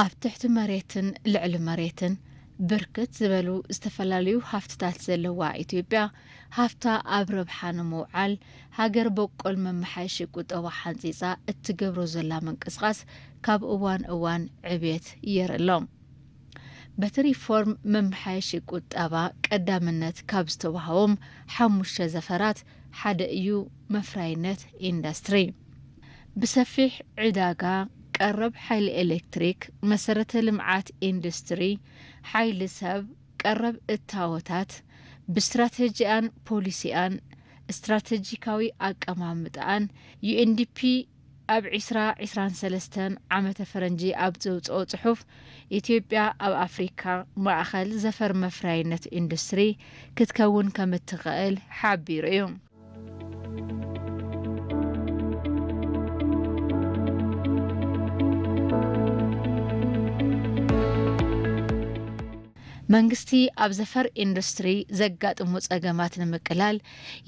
ኣብ ትሕቲ መሬትን ልዕሊ መሬትን ብርክት ዝበሉ ዝተፈላለዩ ሃፍትታት ዘለዋ ኢትዮጵያ፣ ሃፍታ ኣብ ረብሓ ንምውዓል፣ ሃገር በቆል መመሓየሺ ቁጠባ ሓንጺጻ እትገብሮ ዘላ ምንቅስቓስ ካብ እዋን እዋን ዕብየት የርኢ ኣሎ። በቲ ሪፎርም መመሓየሺ ቁጠባ ቀዳምነት ካብ ዝተዋህቦም ሓሙሽተ ዘፈራት ሓደ እዩ መፍራይነት ኢንዱስትሪ። ብሰፊሕ ዕዳጋ፣ ቀረብ ሓይሊ ኤሌክትሪክ፣ መሰረተ ልምዓት ኢንዱስትሪ፣ ሓይሊ ሰብ፣ ቀረብ እታወታት፣ ብስትራተጂኣን ፖሊሲኣን፣ ስትራተጂካዊ ኣቀማምጣኣን፣ ዩ ኤን ዲ ፒ ኣብ ዕስራ ዕስራን ሰለስተን ዓመተ ፈረንጂ ኣብ ዘውፅኦ ፅሑፍ፣ ኢትዮጵያ ኣብ ኣፍሪካ ማእኸል ዘፈር መፍረያይነት ኢንዱስትሪ ክትከውን ከም እትኽእል ሓቢሩ እዩ። መንግስቲ ኣብ ዘፈር ኢንዱስትሪ ዘጋጥሙ ጸገማት ንምቅላል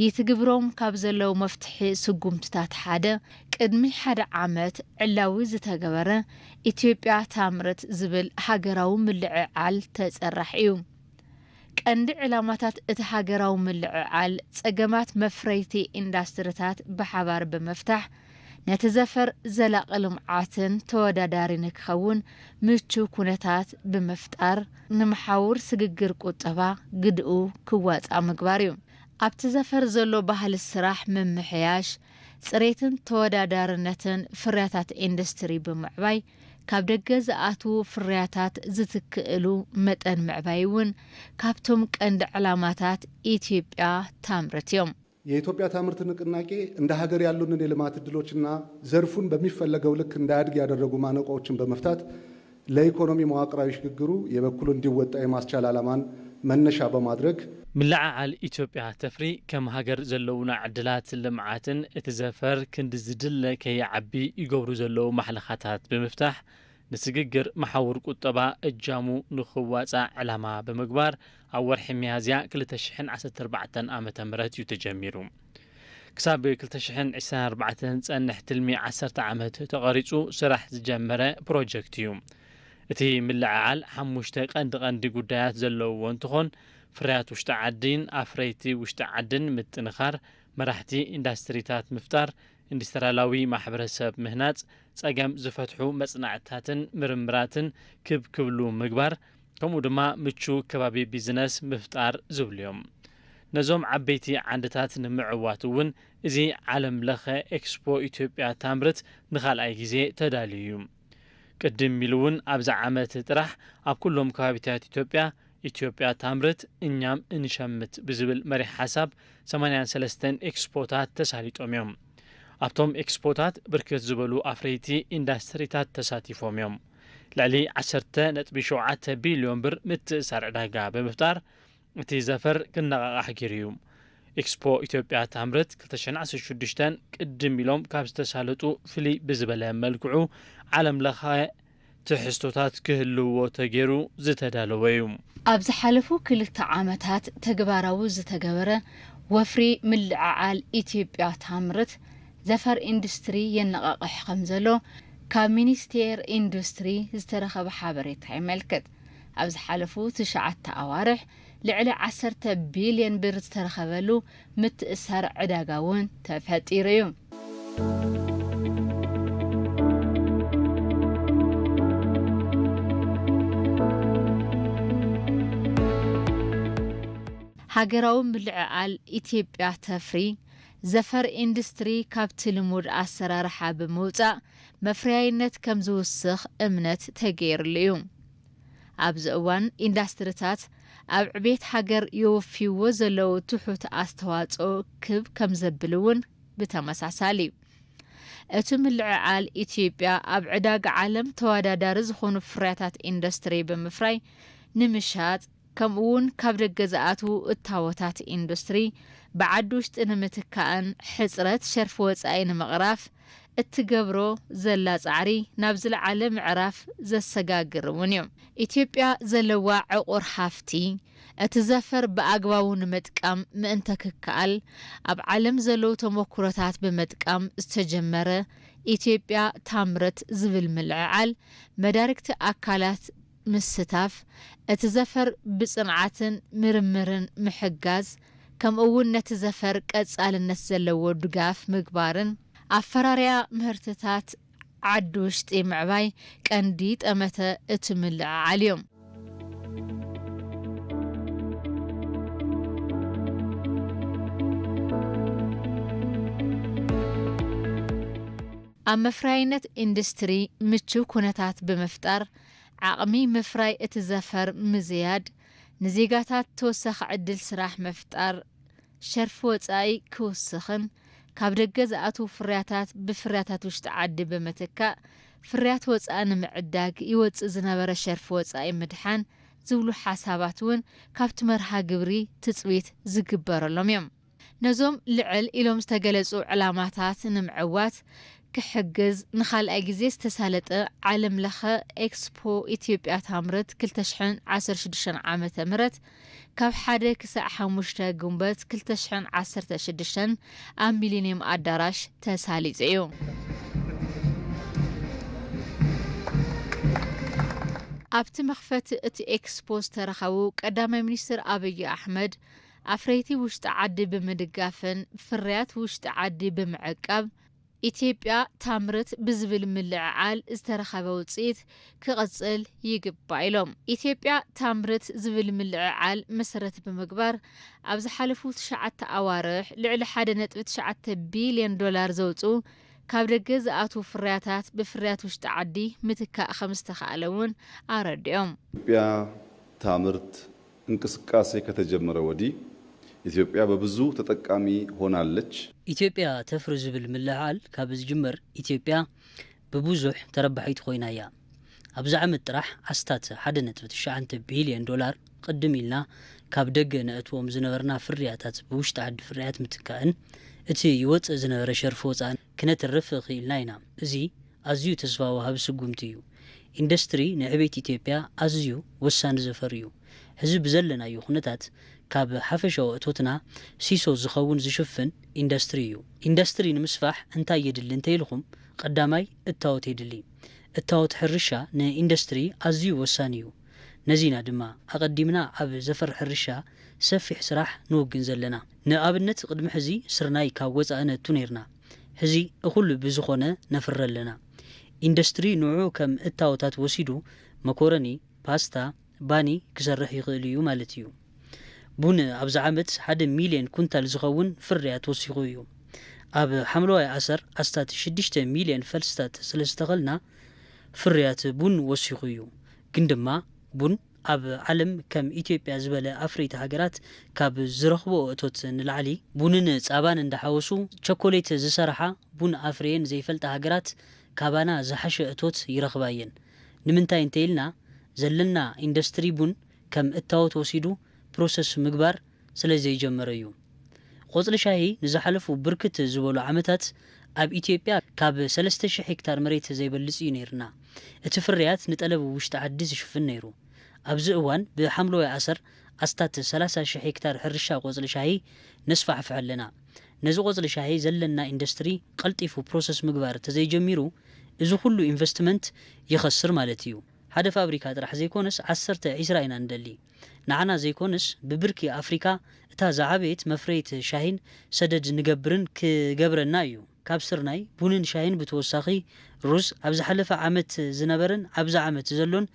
ይትግብሮም ካብ ዘለዉ መፍትሒ ስጉምትታት ሓደ፣ ቅድሚ ሓደ ዓመት ዕላዊ ዝተገበረ ኢትዮጵያ ታምርት ዝብል ሃገራዊ ምልዕዓል ተጸራሕ እዩ። ቀንዲ ዕላማታት እቲ ሃገራዊ ምልዕዓል፣ ጸገማት መፍረይቲ ኢንዳስትሪታት ብሓባር ብምፍታሕ፣ ነቲ ዘፈር ዘላቒ ልምዓትን ተወዳዳሪ ንክኸውን ምቹው ኩነታት ብምፍጣር፣ ንመሓውር ስግግር ቁጠባ ግድኡ ክዋጻእ ምግባር እዩ። ኣብቲ ዘፈር ዘሎ ባህሊ ስራሕ ምምሕያሽ፣ ጽሬትን ተወዳዳርነትን ፍርያታት ኢንዱስትሪ ብምዕባይ፣ ካብ ደገ ዝኣትዉ ፍርያታት ዝትክእሉ መጠን ምዕባይ እውን ካብቶም ቀንዲ ዕላማታት ኢትዮጵያ ታምርት እዮም። የኢትዮጵያ ታምርት ንቅናቄ እንደ ሀገር ያሉንን የልማት እድሎችና ዘርፉን በሚፈለገው ልክ እንዳያድግ ያደረጉ ማነቆዎችን በመፍታት ለኢኮኖሚ መዋቅራዊ ሽግግሩ የበኩሉ እንዲወጣ የማስቻል ዓላማን መነሻ በማድረግ፣ ምልዕዓል ኢትዮጵያ ተፍሪ ከም ሃገር ዘለውና ዕድላት ልምዓትን እቲ ዘፈር ክንዲ ዝድለ ከይዓቢ ይገብሩ ዘለዉ ማሕለኻታት ብምፍታሕ፣ ንስግግር መሓውር ቁጠባ እጃሙ ንኽዋጻእ ዕላማ ብምግባር፣ ኣብ ወርሒ ሚያዝያ ክልተ ሽሕን ዓሰርተ ኣርባዕተን ዓመተ ምህረት እዩ ተጀሚሩ። ክሳብ ክልተ ሽሕን ዕስራን ኣርባዕተን ዝጸንሕ ትልሚ ዓሰርተ ዓመት ተቐሪጹ ስራሕ ዝጀመረ ፕሮጀክት እዩ። እቲ ምልዕዓል ሓሙሽተ ቀንዲ ቀንዲ ጉዳያት ዘለውዎ እንትኾን፣ ፍርያት ውሽጢ ዓዲን ኣፍረይቲ ውሽጢ ዓድን ምጥንኻር፣ መራሕቲ ኢንዳስትሪታት ምፍጣር፣ ኢንዱስትሪያላዊ ማሕበረሰብ ምህናጽ፣ ጸገም ዝፈትሑ መጽናዕትታትን ምርምራትን ክብ ክብሉ ምግባር፣ ከምኡ ድማ ምቹው ከባቢ ቢዝነስ ምፍጣር ዝብሉ እዮም። ነዞም ዓበይቲ ዓንድታት ንምዕዋት እውን እዚ ዓለም ለኸ ኤክስፖ ኢትዮጵያ ታምርት ንኻልኣይ ግዜ ተዳልዩ እዩ። ቅድም ኢሉ እውን ኣብዚ ዓመት ጥራሕ ኣብ ኩሎም ከባቢታት ኢትዮጵያ፣ ኢትዮጵያ ታምርት እኛም እንሸምት ብዝብል መሪሕ ሓሳብ ሰማንያን ሰለስተን ኤክስፖታት ተሳሊጦም እዮም። ኣብቶም ኤክስፖታት ብርክት ዝበሉ ኣፍረይቲ ኢንዳስትሪታት ተሳቲፎም እዮም። ልዕሊ ዓሰርተ ነጥቢ ሸውዓተ ቢልዮን ብር ምትእሳር ዕዳጋ ብምፍጣር፣ እቲ ዘፈር ክነቓቓሕ ገይሩ እዩ። ኤክስፖ ኢትዮጵያ ታምርት ክልተ ሽሕን ዓሰርተ ሽዱሽተን ቅድም ኢሎም ካብ ዝተሳለጡ ፍልይ ብዝበለ መልክዑ ዓለም ለኸ ትሕዝቶታት ክህልዎ ተገይሩ ዝተዳለወ እዩ። ኣብ ዝሓለፉ ክልተ ዓመታት ተግባራዊ ዝተገበረ ወፍሪ ምልዕዓል ኢትዮጵያ ታምርት ዘፈር ኢንዱስትሪ የነቓቕሕ ከም ዘሎ ካብ ሚኒስቴር ኢንዱስትሪ ዝተረኸበ ሓበሬታ የመልክት። ኣብ ዝሓለፉ ትሽዓተ ኣዋርሕ ልዕሊ ዓሰርተ ቢልዮን ብር ዝተረኸበሉ ምትእሳር ዕዳጋ እውን ተፈጢሩ እዩ። ሃገራዊ ምልዕዓል ኢትዮጵያ ተፍሪ ዘፈር ኢንዱስትሪ ካብቲ ልሙድ ኣሰራርሓ ብምውጻእ መፍረያይነት ከም ዝውስኽ እምነት ተገይርሉ እዩ። ኣብዚ እዋን ኢንዳስትሪታት ኣብ ዕቤት ሃገር የወፍይዎ ዘለዉ ትሑት ኣስተዋጽኦ ክብ ከም ዘብል እውን ብተመሳሳሊ፣ እቲ ምልዕዓል ኢትዮጵያ ኣብ ዕዳጋ ዓለም ተወዳዳሪ ዝኾኑ ፍርያታት ኢንዱስትሪ ብምፍራይ ንምሻጥ፣ ከምኡ እውን ካብ ደገ ዝኣትዉ እታወታት ኢንዱስትሪ ብዓዲ ውሽጢ ንምትካእን ሕፅረት ሸርፊ ወፃኢ ንምቕራፍ እትገብሮ ዘላ ጻዕሪ ናብ ዝለዓለ ምዕራፍ ዘሰጋግር እውን እዩ። ኢትዮጵያ ዘለዋ ዕቑር ሃፍቲ፣ እቲ ዘፈር ብኣግባቡ ንምጥቃም ምእንተ ክከኣል፣ ኣብ ዓለም ዘለዉ ተመኩሮታት ብምጥቃም ዝተጀመረ ኢትዮጵያ ታምርት ዝብል ምልዕዓል፣ መዳርግቲ ኣካላት ምስታፍ፣ እቲ ዘፈር ብጽንዓትን ምርምርን ምሕጋዝ፣ ከምኡ እውን ነቲ ዘፈር ቀጻልነት ዘለዎ ድጋፍ ምግባርን ኣፈራርያ ምህርትታት ዓዲ ውሽጢ ምዕባይ ቀንዲ ጠመተ እቲ ምልዕዓል እዮም። ኣብ መፍራይነት ኢንዱስትሪ ምቹው ኩነታት ብምፍጣር፣ ዓቕሚ ምፍራይ እቲ ዘፈር ምዝያድ፣ ንዜጋታት ተወሳኺ ዕድል ስራሕ ምፍጣር፣ ሸርፊ ወጻኢ ክውስኽን፣ ካብ ደገ ዝኣትዉ ፍርያታት ብፍርያታት ውሽጢ ዓዲ ብምትካእ፣ ፍርያት ወጻኢ ንምዕዳግ ይወጽእ ዝነበረ ሸርፊ ወጻኢ ምድሓን ዝብሉ ሓሳባት እውን ካብቲ መርሃ ግብሪ ትጽቢት ዝግበረሎም እዮም። ነዞም ልዕል ኢሎም ዝተገለጹ ዕላማታት ንምዕዋት ክሕግዝ ንኻልኣይ ግዜ ዝተሳለጠ ዓለም ለኸ ኤክስፖ ኢትዮጵያ ታምርት ክልተ ሽሕን ዓሰርተ ሽዱሽተን ዓመተ ምህረት ካብ ሓደ ክሳዕ ሓሙሽተ ግንቦት ክልተ ሽሕን ዓሰርተ ሽዱሽተን ኣብ ሚሊኒየም ኣዳራሽ ተሳሊጡ እዩ። ኣብቲ መኽፈቲ እቲ ኤክስፖ ዝተረኸቡ ቀዳማይ ሚኒስትር ኣብይ ኣሕመድ፣ ኣፍረይቲ ውሽጢ ዓዲ ብምድጋፍን ፍርያት ውሽጢ ዓዲ ብምዕቃብ፣ ኢትዮጵያ ታምርት ብዝብል ምልዕዓል ዝተረኸበ ውፅኢት ክቕፅል ይግባእ ኢሎም። ኢትዮጵያ ታምርት ዝብል ምልዕዓል መሰረት ብምግባር፣ ኣብ ዝሓለፉ ትሽዓተ ኣዋርሕ ልዕሊ ሓደ ነጥቢ ትሽዓተ ቢልዮን ዶላር ዘውፅኡ ካብ ደገ ዝኣትዉ ፍርያታት ብፍርያት ውሽጢ ዓዲ ምትካእ ከም ዝተኻእለ እውን ኣረዲኦም። ኢትዮጵያ ታምርት እንቅስቃሴ ከተጀመረ ወዲህ ኢትዮጵያ በብዙ ተጠቃሚ ሆናለች። ኢትዮጵያ ተፍሪ ዝብል ምልዕዓል ካብ ዝጅመር ኢትዮጵያ ብብዙሕ ተረባሒት ኮይና እያ። ኣብዚ ዓመት ጥራሕ ኣስታት ሓደ ነጥቢ ትሽዓተ ቢልዮን ዶላር ቅድም ኢልና ካብ ደገ ነእትዎም ዝነበርና ፍርያታት ብውሽጢ ዓዲ ፍርያት ምትካእን እቲ ይወፅእ ዝነበረ ሸርፊ ወፃእን ክነትርፍ ኽኢልና ኢና። እዚ ኣዝዩ ተስፋ ወሃቢ ስጉምቲ እዩ። ኢንዱስትሪ ንዕቤት ኢትዮጵያ ኣዝዩ ወሳኒ ዘፈር እዩ። ሕዚ ብዘለናዮ ኩነታት ካብ ሓፈሻዊ እቶትና ሲሶ ዝኸውን ዝሽፍን ኢንዱስትሪ እዩ። ኢንዱስትሪ ንምስፋሕ እንታይ የድሊ እንተኢልኹም፣ ቀዳማይ እታወት የድሊ። እታወት ሕርሻ ንኢንዱስትሪ ኣዝዩ ወሳኒ እዩ። ነዚ ኢና ድማ ኣቐዲምና ኣብ ዘፈር ሕርሻ ሰፊሕ ስራሕ ንውግን ዘለና። ንኣብነት ቅድሚ ሕዚ ስርናይ ካብ ወፃኢ ነእቱ ነይርና። ሕዚ እኹል ብዝኾነ ነፍሪ ኣለና። ኢንዱስትሪ ንዑ ከም እታወታት ወሲዱ መኮረኒ፣ ፓስታ፣ ባኒ ክሰርሕ ይኽእል እዩ ማለት እዩ። ቡን ኣብዚ ዓመት ሓደ ሚልዮን ኩንታል ዝኸውን ፍርያት ወሲኹ እዩ። ኣብ ሓምለዋይ ኣሰር ኣስታት ሽዱሽተ ሚልዮን ፈልስታት ስለ ዝተኸልና ፍርያት ቡን ወሲኹ እዩ። ግን ድማ ቡን ኣብ ዓለም ከም ኢትዮጵያ ዝበለ ኣፍረይቲ ሃገራት ካብ ዝረኽብኦ እቶት ንላዕሊ ቡንን ፃባን እንዳሓወሱ ቸኮሌት ዝሰርሓ ቡን ኣፍርየን ዘይፈልጣ ሃገራት ካባና ዝሓሸ እቶት ይረኽባ እየን። ንምንታይ እንተኢልና ዘለና ኢንዱስትሪ ቡን ከም እታወት ወሲዱ ፕሮሰስ ምግባር ስለ ዘይጀመረ እዩ። ቆፅሊ ሻሂ ንዝሓለፉ ብርክት ዝበሉ ዓመታት ኣብ ኢትዮጵያ ካብ ሰለስተ ሽሕ ሄክታር መሬት ዘይበልፅ እዩ ነይርና። እቲ ፍርያት ንጠለብ ውሽጢ ዓዲ ዝሽፍን ነይሩ። ኣብዚ እዋን ብሓምለዋይ ኣሰር ኣስታት ሰላሳ ሽሕ ሄክታር ሕርሻ ቆፅሊ ሻሂ ነስፋሕፍሕ ኣለና። ነዚ ቆፅሊ ሻሂ ዘለና ኢንዱስትሪ ቀልጢፉ ፕሮሰስ ምግባር ተዘይጀሚሩ እዚ ኩሉ ኢንቨስትመንት ይኸስር ማለት እዩ። ሓደ ፋብሪካ ጥራሕ ዘይኮነስ ዓሰርተ ዒስራ ኢና ንደሊ። ንዓና ዘይኮነስ ብብርኪ ኣፍሪካ እታ ዝዓበየት መፍረይት ሻሂን ሰደድ ንገብርን ክገብረና እዩ። ካብ ስርናይ፣ ቡንን ሻሂን ብተወሳኺ ሩዝ ኣብ ዝሓለፈ ዓመት ዝነበረን ኣብዚ ዓመት ዘሎን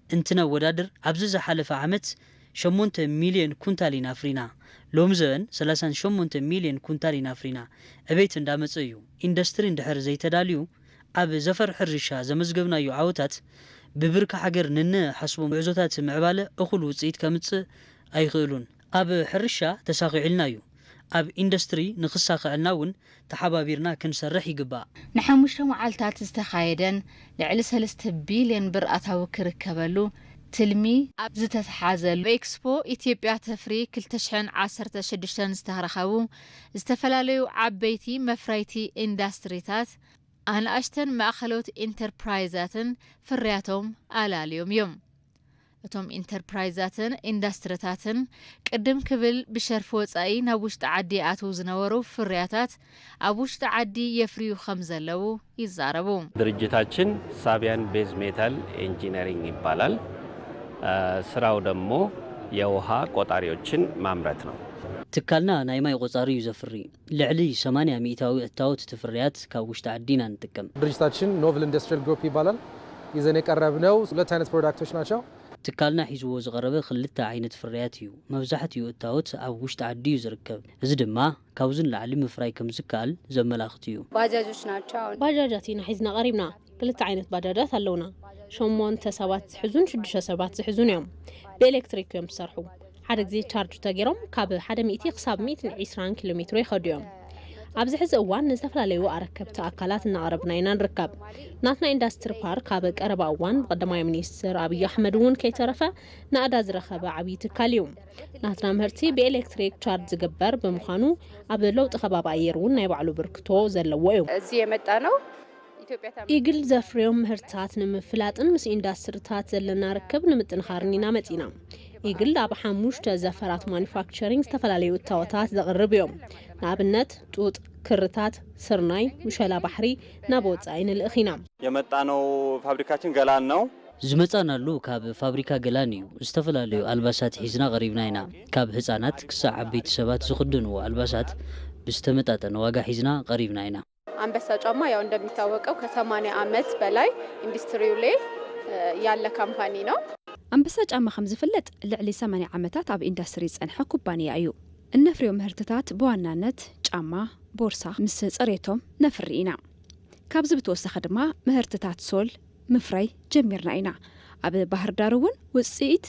እንትነወዳድር ኣብዚ ዝሓለፈ ዓመት ሸሞንተ ሚልዮን ኩንታል ኢና ኣፍሪና። ሎሚ ዘበን ሰላሳን ሸሞንተ ሚልዮን ኩንታል ኢና ኣፍሪና። ዕቤት እንዳመፀ እዩ። ኢንዱስትሪ እንድሕር ዘይተዳልዩ ኣብ ዘፈር ሕርሻ ዘመዝገብናዮ ዓወታት ብብርኪ ሃገር ንንሓስቦ ጉዕዞታት ምዕባለ እኹል ውፅኢት ከምፅእ ኣይኽእሉን። ኣብ ሕርሻ ተሳኺዕልና እዩ። ኣብ ኢንዱስትሪ ንኽሳኸዐልና እውን ተሓባቢርና ክንሰርሕ ይግባእ። ንሓሙሽተ መዓልታት ዝተኻየደን ልዕሊ ሰለስተ ቢልዮን ብር ኣታዊ ክርከበሉ ትልሚ ኣብ ዝተተሓዘሉ ኤክስፖ ኢትዮጵያ ተፍሪ ክልተ ሽሕን ዓሰርተ ሽዱሽተን ዝተረኸቡ ዝተፈላለዩ ዓበይቲ መፍረይቲ ኢንዳስትሪታት ኣናእሽተን ማእኸሎት ኢንተርፕራይዛትን ፍርያቶም ኣላልዮም እዮም። እቶም ኢንተርፕራይዛትን ኢንዳስትሪታትን ቅድም ክብል ብሸርፊ ወጻኢ ናብ ውሽጢ ዓዲ ይኣትዉ ዝነበሩ ፍርያታት ኣብ ውሽጢ ዓዲ የፍርዩ ከም ዘለዉ ይዛረቡ። ድርጅታችን ሳቢያን ቤዝ ሜታል ኢንጂነሪንግ ይባላል። ስራው ደግሞ የውሃ ቆጣሪዎችን ማምረት ነው። ትካልና ናይ ማይ ቆጻሪ እዩ ዘፍሪ። ልዕሊ ሰማንያ ሚእታዊ እታወት እቲ ፍርያት ካብ ውሽጢ ዓዲ ኢና ንጥቀም። ድርጅታችን ኖቭል ኢንዱስትሪያል ግሩፕ ይባላል። ይዘን የቀረብነው ሁለት አይነት ፕሮዳክቶች ናቸው። ትካልና ሒዝዎ ዝቐረበ ክልተ ዓይነት ፍርያት እዩ። መብዛሕትኡ እታወት ኣብ ውሽጢ ዓዲ እዩ ዝርከብ። እዚ ድማ ካብዚ ንላዕሊ ምፍራይ ከም ዝከኣል ዘመላኽት እዩ። ባጃጆች ናቸው። አሁን ባጃጃት ኢና ሒዝና ቀሪብና። ክልተ ዓይነት ባጃጃት ኣለውና። ሸሞንተ ሰባት ዝሕዙን ሽዱሽተ ሰባት ዝሕዙን እዮም። ብኤሌክትሪክ እዮም ዝሰርሑ። ሓደ ግዜ ቻርጅ ተገይሮም ካብ ሓደ ሚእቲ ክሳብ ሚእትን ዕስራን ኪሎ ሜትሮ ይኸዱ እዮም። ኣብዚ ሕዚ እዋን ንዝተፈላለዩ ኣረከብቲ ኣካላት እናቕረብና ኢና ንርከብ። ናትና ኢንዳስትሪ ፓርክ ኣብ ቀረባ እዋን ብቀዳማይ ሚኒስትር ኣብይ ኣሕመድ እውን ከይተረፈ ናእዳ ዝረኸበ ዓብዪ ትካል እዩ። ናትና ምህርቲ ብኤሌክትሪክ ቻርጅ ዝግበር ብምዃኑ ኣብ ለውጢ ከባቢ ኣየር እውን ናይ ባዕሉ ብርክቶ ዘለዎ እዩ። እዚህ የመጣ ነው ኢትዮጵያ ታምርት ኢግል ዘፍርዮም ምህርትታት ንምፍላጥን ምስ ኢንዳስትሪታት ዘለና ርክብ ንምጥንኻርን ኢና መጺና። ኢግል ኣብ ሓሙሽተ ዘፈራት ማኑፋክቸሪንግ ዝተፈላለዩ እታወታት ዘቕርብ እዮም። ንኣብነት ጡጥ፣ ክርታት፣ ስርናይ፣ ምሸላ ባሕሪ ናብ ወጻኢ ንልእኽ ኢና። የመጣነው ፋብሪካችን ገላን ነው። ዝመጻናሉ ካብ ፋብሪካ ገላን እዩ። ዝተፈላለዩ ኣልባሳት ሒዝና ቀሪብና ኢና። ካብ ህጻናት ክሳዕ ዓበይቲ ሰባት ዝኽደንዎ ኣልባሳት ብዝተመጣጠነ ዋጋ ሒዝና ቀሪብና ኢና። አንበሳ ጫማ ያው እንደሚታወቀው ከሰማንያ ዓመት በላይ ኢንዱስትሪው ላይ ያለ ካምፓኒ ነው። ኣንበሳ ጫማ ከም ዝፍለጥ ልዕሊ ሰማንያ ዓመታት ኣብ ኢንዱስትሪ ዝጸንሐ ኩባንያ እዩ። እነፍርዮ ምህርትታት ብዋናነት ጫማ፣ ቦርሳ ምስ ጽሬቶም ነፍሪ ኢና። ካብዚ ብተወሳኺ ድማ ምህርትታት ሶል ምፍራይ ጀሚርና ኢና። ኣብ ባህር ዳር እውን ውጽኢት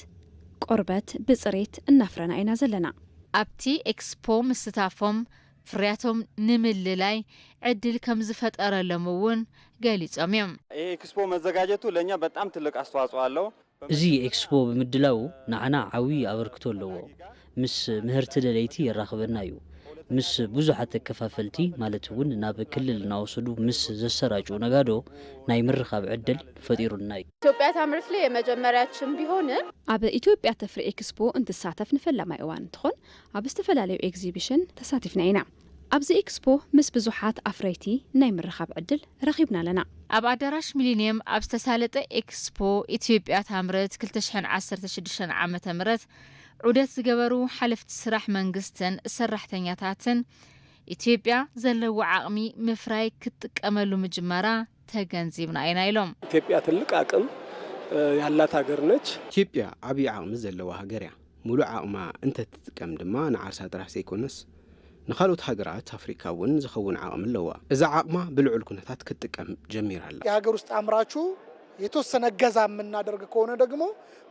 ቆርበት ብጽሬት እናፍረና ኢና ዘለና። ኣብቲ ኤክስፖ ምስታፎም ፍርያቶም ንምልላይ ዕድል ከም ዝፈጠረሎም እውን ገሊጾም እዮም። ይህ ኤክስፖ መዘጋጀቱ ለእኛ በጣም ትልቅ አስተዋጽኦ አለው። እዚ ኤክስፖ ብምድላዉ ንዓና ዓብዪ ኣበርክቶ ኣለዎ። ምስ ምህርቲ ደለይቲ የራኽበና እዩ። ምስ ብዙሓት ተከፋፈልቲ ማለት እውን ናብ ክልል እናወሰዱ ምስ ዘሰራጭኡ ነጋዶ ናይ ምርኻብ ዕድል ፈጢሩልና እዩ። ኢትዮጵያ ታምርት ላይ የመጀመሪያችን ቢሆንም ኣብ ኢትዮጵያ ተፍሪ ኤክስፖ እንትሳተፍ ንፈላማይ እዋን እንትኾን ኣብ ዝተፈላለዩ ኤግዚቢሽን ተሳቲፍና ኢና። ኣብዚ ኤክስፖ ምስ ብዙሓት ኣፍረይቲ ናይ ምርኻብ ዕድል ረኺብና ኣለና። ኣብ ኣዳራሽ ሚሊንየም ኣብ ዝተሳለጠ ኤክስፖ ኢትዮጵያ ታምርት ክልተ ሽሕን ዓሰርተ ሽዱሽተን ዓመተ ምህረት ዑደት ዝገበሩ ሓለፍቲ ስራሕ መንግስትን ሰራሕተኛታትን ኢትዮጵያ ዘለዎ ዓቕሚ ምፍራይ ክትጥቀመሉ ምጅማራ ተገንዚብና ኢና ኢሎም። ኢትዮጵያ ትልቅ አቅም ያላት ሀገር ነች። ኢትዮጵያ ዓብዪ ዓቕሚ ዘለዋ ሃገር እያ። ሙሉእ ዓቕማ እንተትጥቀም ድማ ንዓርሳ ጥራሕ ዘይኮነስ ንኻልኦት ሃገራት ኣፍሪካ እውን ዝኸውን ዓቕሚ ኣለዋ። እዛ ዓቕማ ብልዑል ኩነታት ክትጥቀም ጀሚራ ኣላ። የሀገር ውስጥ አምራቹ የተወሰነ እገዛ የምናደርግ ከሆነ ደግሞ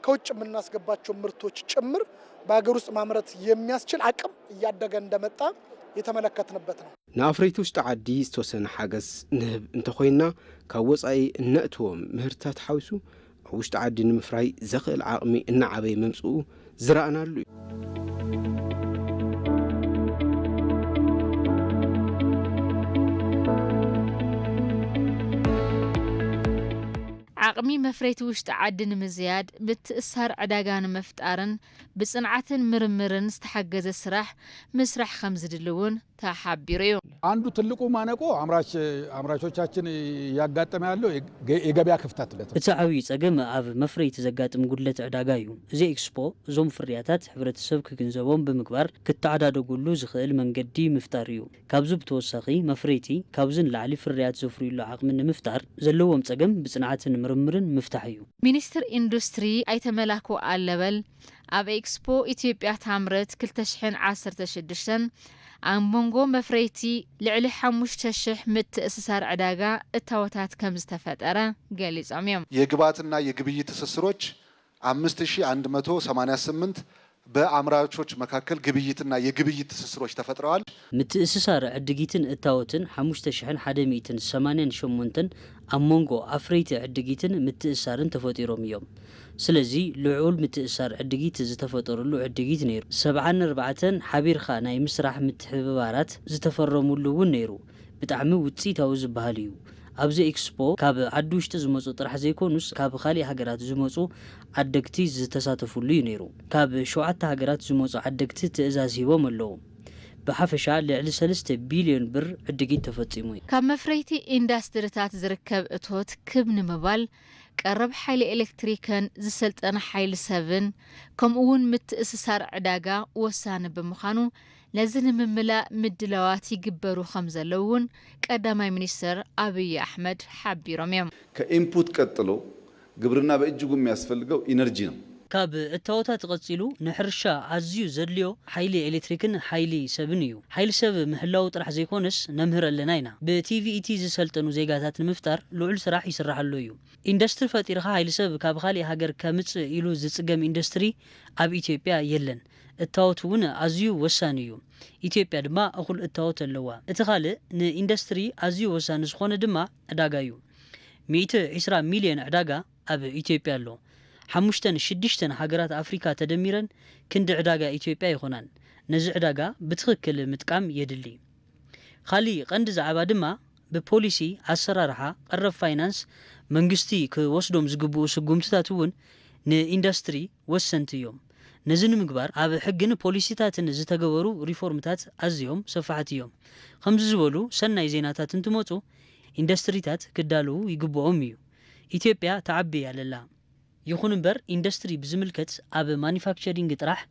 ከውጭ የምናስገባቸው ምርቶች ጭምር በሀገር ውስጥ ማምረት የሚያስችል አቅም እያደገ እንደመጣ የተመለከትንበት ነው። ንኣፍረይቲ ውሽጢ ዓዲ ዝተወሰነ ሓገዝ ንህብ እንተኾይንና ካብ ወፃኢ እነእትዎም ምህርትታት ሓዊሱ ኣብ ውሽጢ ዓዲ ንምፍራይ ዘኽእል ዓቕሚ እናዓበየ ምምፅኡ ዝረኣናሉ እዩ። ዓቕሚ መፍረይቲ ውሽጢ ዓዲ ንምዝያድ፣ ምትእስሳር ዕዳጋ ንምፍጣርን ብፅንዓትን ምርምርን ዝተሓገዘ ስራሕ ምስራሕ ከምዝድሊ እውን ተሓቢሩ እዩ። አንዱ ትልቁ ማነቆ አምራች አምራቾቻችን እያጋጠመ ያለው የገበያ ክፍተት። እቲ ዓብዪ ፀገም ኣብ መፍረይቲ ዘጋጥም ጉድለት ዕዳጋ እዩ። እዚ ኤክስፖ እዞም ፍርያታት ሕብረተሰብ ክግንዘቦም ብምግባር ክተዓዳደጉሉ ዝኽእል መንገዲ ምፍጣር እዩ። ካብዚ ብተወሳኺ መፍረይቲ ካብዚ ንላዕሊ ፍርያት ዘፍርዩሉ ዓቕሚ ንምፍጣር ዘለዎም ፀገም ብፅንዓትን ምርምርን ምፍታሕ እዩ። ሚኒስትር ኢንዱስትሪ ኣይተ መላኩ ኣለበል ኣብ ኤክስፖ ኢትዮጵያ ታምርት ክልተ ሽሕን ዓሰርተ ሽዱሽተን ኣብ መንጎ መፍረይቲ ልዕሊ ሓሙሽተ ሽሕ ምትእስሳር ዕዳጋ እታወታት ከምዝተፈጠረ ገሊጾም እዮም። የግብዓትና የግብይት ትስስሮች አምስት ሺህ አንድ መቶ ሰማንያ ስምንት በአምራቾች መካከል ግብይትና የግብይት ትስስሮች ተፈጥረዋል። ምትእስሳር ዕድጊትን እታወትን ሓሙሽተ ሽሕን ሓደ ሚእትን ሰማንያን ሸሞንተን ኣብ መንጎ ኣፍረይቲ ዕድጊትን ምትእስሳርን ተፈጢሮም እዮም። ስለዚ ልዑል ምትእስሳር ዕድጊት ዝተፈጠረሉ ዕድጊት ነይሩ። ሰብዓን ኣርባዕተን ሓቢርካ ናይ ምስራሕ ምትሕብባራት ዝተፈረሙሉ እውን ነይሩ። ብጣዕሚ ውፅኢታዊ ዝበሃል እዩ። ኣብዚ ኤክስፖ ካብ ዓዲ ውሽጢ ዝመጹ ጥራሕ ዘይኮኑስ፣ ካብ ካሊእ ሃገራት ዝመጹ ዓደግቲ ዝተሳተፉሉ እዩ ነይሩ። ካብ ሸውዓተ ሃገራት ዝመጹ ዓደግቲ ትእዛዝ ሂቦም ኣለዉ። ብሓፈሻ ልዕሊ ሰለስተ ቢልዮን ብር ዕድጊት ተፈጺሙ እዩ። ካብ መፍረይቲ ኢንዳስትሪታት ዝርከብ እቶት ክብ ንምባል፣ ቀረብ ሓይሊ ኤሌክትሪክን ዝሰልጠነ ሓይሊ ሰብን፣ ከምኡ እውን ምትእስሳር ዕዳጋ ወሳኒ ብምዃኑ፣ ነዚ ንምምላእ ምድላዋት ይግበሩ ከም ዘለዉ እውን ቀዳማይ ሚኒስትር ኣብይ ኣሕመድ ሓቢሮም እዮም። ከኢንፑት ቀጥሎ ግብርና በእጅጉ የሚያስፈልገው ኢነርጂ ነው። ካብ እታወታት ቀጺሉ ንሕርሻ ኣዝዩ ዘድልዮ ሓይሊ ኤሌክትሪክን ሓይሊ ሰብን እዩ። ሓይሊ ሰብ ምህላው ጥራሕ ዘይኮነስ ነምህር ኣለና ኢና። ብቲቪኢቲ ዝሰልጠኑ ዜጋታት ንምፍጣር ልዑል ስራሕ ይስራሓሉ እዩ። ኢንዱስትሪ ፈጢርካ ሓይሊ ሰብ ካብ ካሊእ ሃገር ከምጽእ ኢሉ ዝጽገም ኢንዱስትሪ ኣብ ኢትዮጵያ የለን። እታወት እውን ኣዝዩ ወሳኒ እዩ። ኢትዮጵያ ድማ እኹል እታወት ኣለዋ። እቲ ካልእ ንኢንዱስትሪ ኣዝዩ ወሳኒ ዝኾነ ድማ ዕዳጋ እዩ። ሚእቲ ዕስራ ሚልዮን ዕዳጋ ኣብ ኢትዮጵያ ኣሎ። ሓሙሽተን ሽዱሽተን ሃገራት ኣፍሪካ ተደሚረን ክንዲ ዕዳጋ ኢትዮጵያ ኣይኾናን። ነዚ ዕዳጋ ብትኽክል ምጥቃም የድሊ። ካሊእ ቀንዲ ዛዕባ ድማ ብፖሊሲ ኣሰራርሓ ቀረብ ፋይናንስ መንግስቲ ክወስዶም ዝግብኡ ስጉምትታት እውን ንኢንዱስትሪ ወሰንቲ እዮም። ነዚ ንምግባር ኣብ ሕግን ፖሊሲታትን ዝተገበሩ ሪፎርምታት ኣዝዮም ሰፋሕቲ እዮም። ከምዚ ዝበሉ ሰናይ ዜናታት እንትመፁ ኢንዱስትሪታት ክዳለዉ ይግብኦም እዩ። ኢትዮጵያ ትዓቢ እያ ለላ። ይኹን እምበር ኢንዱስትሪ ብዝምልከት ኣብ ማኑፋክቸሪንግ ጥራሕ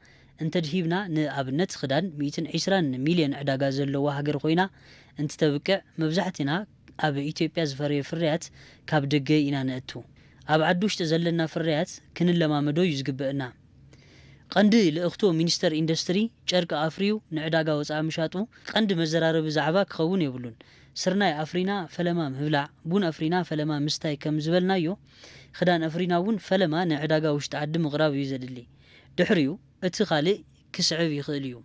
እንተድሂብና ንኣብነት ክዳን ሚእትን ዕስራን ሚልዮን ዕዳጋ ዘለዋ ሃገር ኮይና እንትተብቅዕ መብዛሕትና ኣብ ኢትዮጵያ ዝፈረየ ፍርያት ካብ ደገ ኢና ነእቱ። ኣብ ዓዲ ውሽጢ ዘለና ፍርያት ክንለማመዶ እዩ ዝግበእና። ቀንዲ ልእኽቶ ሚኒስተር ኢንዱስትሪ ጨርቂ ኣፍርዩ ንዕዳጋ ወፃኢ ምሻጡ ቀንዲ መዘራረቢ ዛዕባ ክኸውን የብሉን። ስርናይ ኣፍሪና ፈለማ ምህብላዕ፣ ቡን ኣፍሪና ፈለማ ምስታይ ከም ዝበልናዮ ክዳን ኣፍሪና እውን ፈለማ ንዕዳጋ ውሽጢ ዓዲ ምቕራብ እዩ ዘድሊ። ድሕሪኡ እቲ ካልእ ክስዕብ ይኽእል እዩ።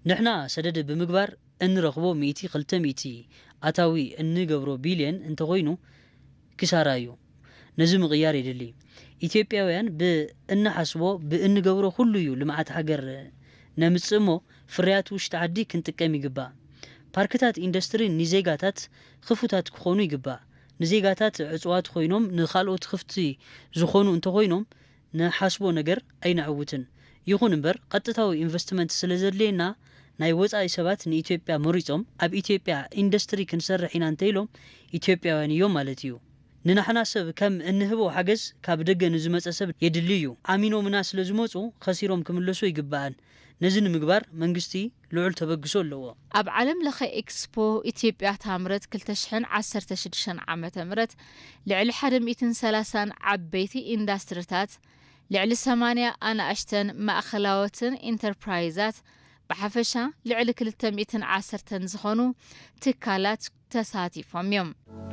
ንሕና ሰደድ ብምግባር እንረኽቦ ሚእቲ ክልተ ሚእቲ ኣታዊ እንገብሮ ቢልየን እንተኾይኑ ክሳራ እዩ። ነዚ ምቕያር የድሊ። ኢትዮጵያውያን ብእንሓስቦ ብእንገብሮ ኩሉ እዩ ልምዓት ሃገር ነምፅእ እሞ ፍርያት ውሽጢ ዓዲ ክንጥቀም ይግባእ። ፓርክታት ኢንዱስትሪ ንዜጋታት ክፉታት ክኾኑ ይግባእ። ንዜጋታት ዕፅዋት ኮይኖም ንኻልኦት ክፍቲ ዝኾኑ እንተኾይኖም ንሓስቦ ነገር ኣይነዕውትን። ይኹን እምበር ቀጥታዊ ኢንቨስትመንት ስለዘድልየና ናይ ወፃኢ ሰባት ንኢትዮጵያ መሪፆም ኣብ ኢትዮጵያ ኢንዱስትሪ ክንሰርሕ ኢና እንተኢሎም ኢትዮጵያውያን እዮም ማለት እዩ። ንናሕና ሰብ ከም እንህቦ ሓገዝ ካብ ደገ ንዝመፀ ሰብ የድሊ እዩ። ኣሚኖምና ስለዝመፁ ከሲሮም ክምለሱ ኣይግበኣን። ነዚ ንምግባር መንግስቲ ልዑል ተበግሶ ኣለዎ። ኣብ ዓለም ለኸ ኤክስፖ ኢትዮጵያ ታምረት ክልተ ሽሕን ዓሰርተ ሽዱሽተን ዓመተ ምህረት ልዕሊ ሓደ ሚእትን ሰላሳን ዓበይቲ ኢንዳስትሪታት፣ ልዕሊ ሰማንያ ኣናእሽተን ማእኸላዎትን ኢንተርፕራይዛት፣ ብሓፈሻ ልዕሊ ክልተ ሚእትን ዓሰርተን ዝኾኑ ትካላት ተሳቲፎም እዮም።